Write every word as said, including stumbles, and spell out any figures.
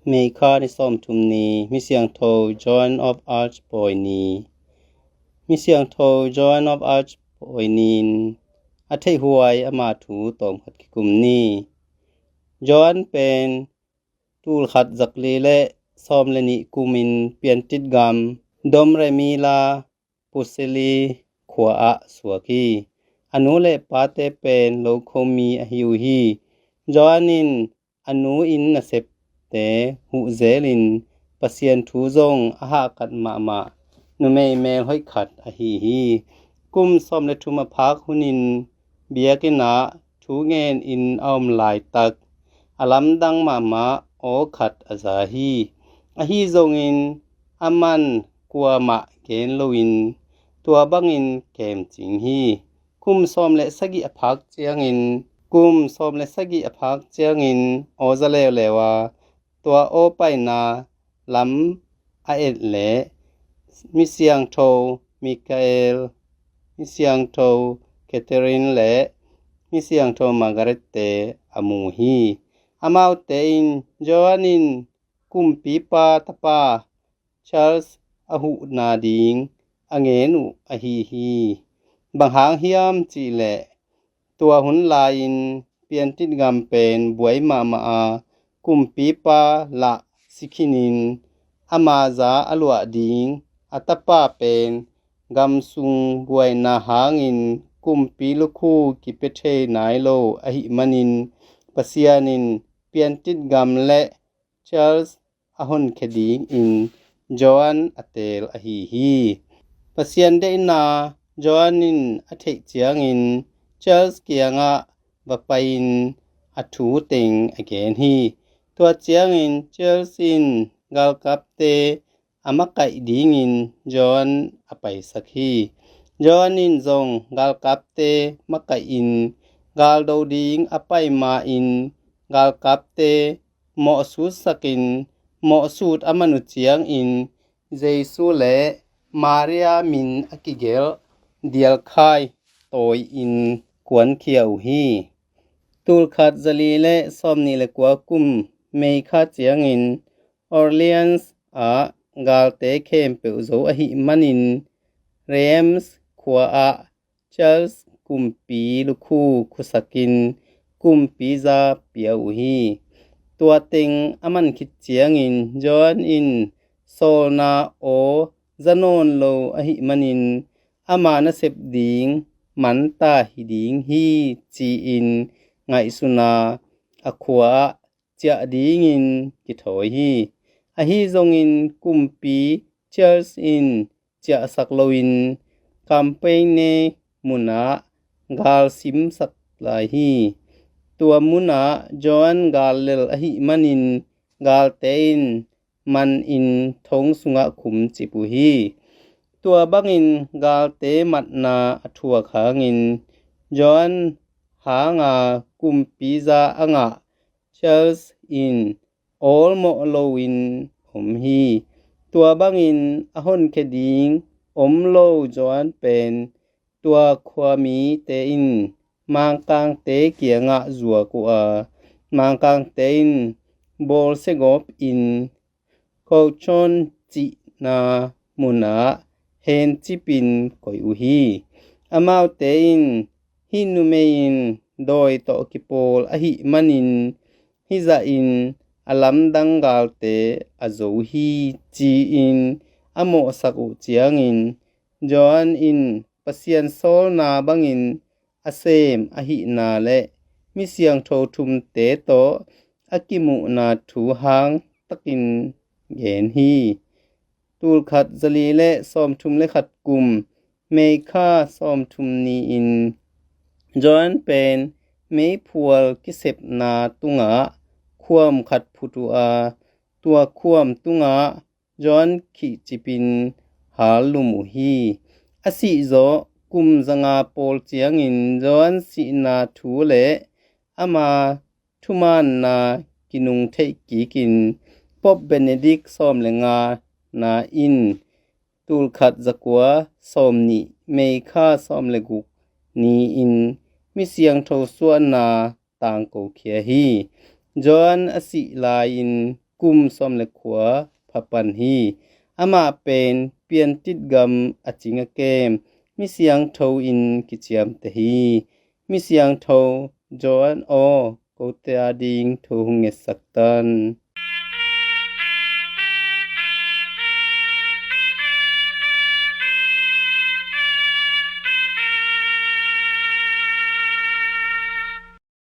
May kha ni sawmthum ni, Misiangtho Joan of Arc pawi ni. Misiangtho Joan of Arc pawi ni-in a theihhuai ama thu tawmkhat kikum ni. Joan pen tulkhat zakli le sawm le nih kumin Piantit gam Domremila Pusili khua ah suak hi. A nu le pate pen lokhomi ahi uh hi. Joan in a nu inn nasepte huhzelin Pasian thu zong a hahkat mahmah numei melhoih khat ahi hi. Kum sawm le thum a phak hunin biakinn ah thu ngenin a om laitak a lamdang mahmah aw khat a za hi. Ahi zongin aman kuamah gen loin tua bangin kemcing hi. Kum sawm le sagih a phak ciangin kum sawm le sagih a phak ciangin aw za leuleu a, tua aw paina lam a et leh Misiangtho Michael, Misiangtho Catherine le Misiangtho Margaret te a mu hi. Amaute in Joan in kumpipa tapa Charles a huhna ding a ngen uh ahi hi. Bang hang hiam cihleh tua hun lai-in Piantit gam pen buai mahmah a, kumpipa lah sikhinin ama za a luah ding a tapa pen gam sung buaina hangin kumpi lukhu kipia thei nai lo ahih manin Pasian in Piantit gam le Charles a honkhia dingin Joan a teel ahi hi. Pasian deihna Joan in a theih ciangin Charles kiangah va pai-in a thu teng a gen hi. Tua ciangin Charles in galkapte a makaih dingin Joan a paisak hi. Joan in zong galkapte makaihin galdo ding a pai ma-in galkapte mawhsutsakin mawhsut a man uh ciangin Jesu le Maria min a kigelh dialkhai tawi-in kuankhia uh hi. Tulkhat zali le sawmnih le kua kum May kha ciangin Orleans ah galte khempeuh zo ahih manin Reims khua ah Charles kumpi lukhu khusakin kumpi za pia uh hi. Tua teng a man khit ciangin Joan in sawlna aw za nawn lo ahih manin ama nasep ding manta hi ding hi ci-in ngaihsuna a khua ah ciah dingin kithawi hi. Ahi zongin kumpi Charles in ciahsak loin Campagne munah gal simsak lai hi. Tua munah Joan gal lel ahih manin galte in manin thong sungah khumcip uh hi. Tua bangin galte matna a thuak hangin Joan hanga kumpi za a ngah Charles in awlmawh loin om hi. Tua bangin a honkhia ding om lo Joan pen tua khuamite in Mangkangte kiangah zuak uh a, Mangkangte in bawlsia gawpin Cauchon cihna munah hencipin koih uh hi. Amaute in hih numei in dawi tawh kipawl ahih manin hih zahin a lamdang galte a zo hi ci-in a mawhsak uh ciangin Joan in Pasian sawlna bangin a sem ahihna le mi siangtho thumte tawh a kimuhna thu hang takin gen hi. Tulkhat zali le sawmthum le khat kum May kha sawmthum ni-in Joan pen meiphual kisepna tungah khuam khat phut uh a, tua khuam tungah Joan khihcipin hal lum uh hi. A sihzawh kum zanga pawl ciangin Joan sihna thu le ama thumaanna kinung theih kikin Pope Benedict sawm le nga na in tulkhat zakua sawmnih May kha sawm le guk ni-in mi siangtho suahna tangkokhia hi. Joan a sih lai-in kum sawm le kua pha pan hi. Amah pen piantit gam a cing a kem, mi siangtho in kiciamteh hi. Mi siangtho Johan aw, kote ading thu hong ngetsak tan.